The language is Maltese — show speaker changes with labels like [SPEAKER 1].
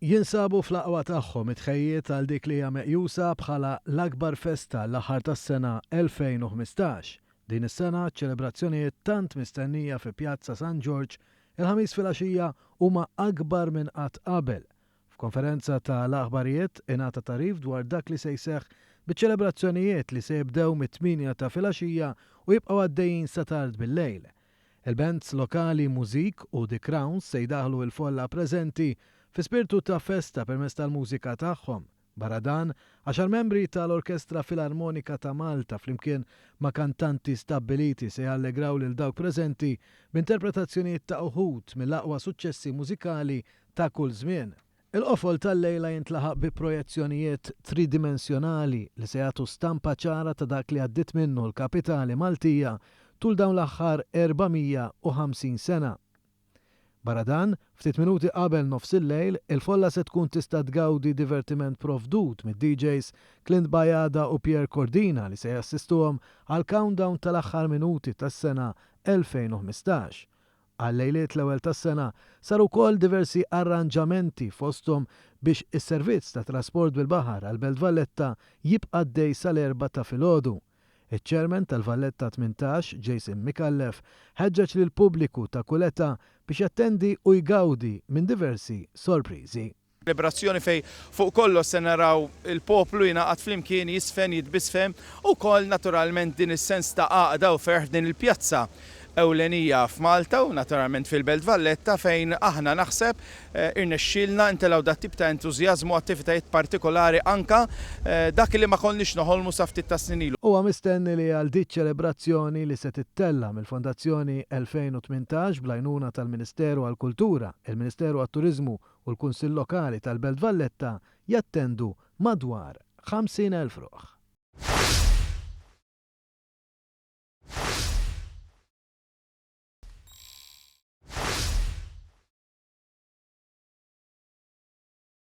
[SPEAKER 1] Jinsabu fl-aqwa tagħhom it-tħejjijiet għal dik li hija meqjusa bħala l-akbar festa l-aħħar tas-sena 2015. Din is-sena ċ-ċelebrazzjonijiet tant mistennija fi Pjazza San Ġorġ il-Ħamis filgħaxija huma akbar minn qatt qabel. F'konferenza ta' l-aħbarijiet ingħata tagħrif dwar dak li se jseħħ biċ-ċelebrazzjonijiet li se jibdew mit-tmienja ta' filgħaxija u jibqgħu għaddejjin sa tard bil-lejl. Il-bands lokali Mużik u The Crowns se jdaħħlu il-folla preżenti fi spirtu ta' festa permezz tal-mużika tagħhom. Barra dan, għaxar membri tal-Orkestra Filarmonika ta' Malta flimkien ma' kantanti stabbiliti se jallegraw lil dawk preżenti b'interpretazzjonijiet ta' uħud mill-aqwa suċċessi mużikali ta' kull żmien. Il-qofol tal-lejla jintlaħaq bi projezzjonijiet tridimensjonali li se jagħtu stampa ċara ta' dak li għaddiet minnu l-kapitali Maltija tul dawn l-aħħar 450 sena. Barra dan, ftit minuti qabel nofsillejl, il-folla se tkun tista' tgawdi divertiment provdut mid-DJs Clint Bajada u Pierre Cordina li se jassistuhom għall-countdown tal-aħħar minuti tas-sena 2015. Għal lejliet l-ewwel tas-sena saru wkoll diversi arranġamenti fosthom biex is-servizz ta' trasport bil-baħar għall-Belt Valletta jibqa' għaddej sal-erbgħa ta' filgħodu. Iċ-Chairman tal-Valletta 18, Jason Micallef, ħeġġeġ lill-pubbliku ta' kull età biex jattendi u jgawdi minn diversi sorpriżi.
[SPEAKER 2] Ċelebrazzjoni fejn fuq kollox se naraw il-poplu jingħaqad flimkien, jiżfen, jitbisfem u wkoll naturalment din is-sens ta' għaqda u ferħ f'din il-pjazza ewlenija f'Malta u naturalment fil-Belt Valletta fejn aħna naħseb irnexxielna ntelgħu dat-tip ta' entużjażmu attivitajiet partikolari anka dak li ma konniex noħolmu sa ftit tas-snin ilu.
[SPEAKER 1] Huwa mistenni li għal diċ-ċelebrazzjoni li se tittella' mill-Fondazzjoni 2018 bl-għajnuna tal-Ministeru għall-Kultura, il-Ministeru għat-Turiżmu u l-Kunsill Lokali tal-Belt Valletta jattendu madwar 50,000 ruħ.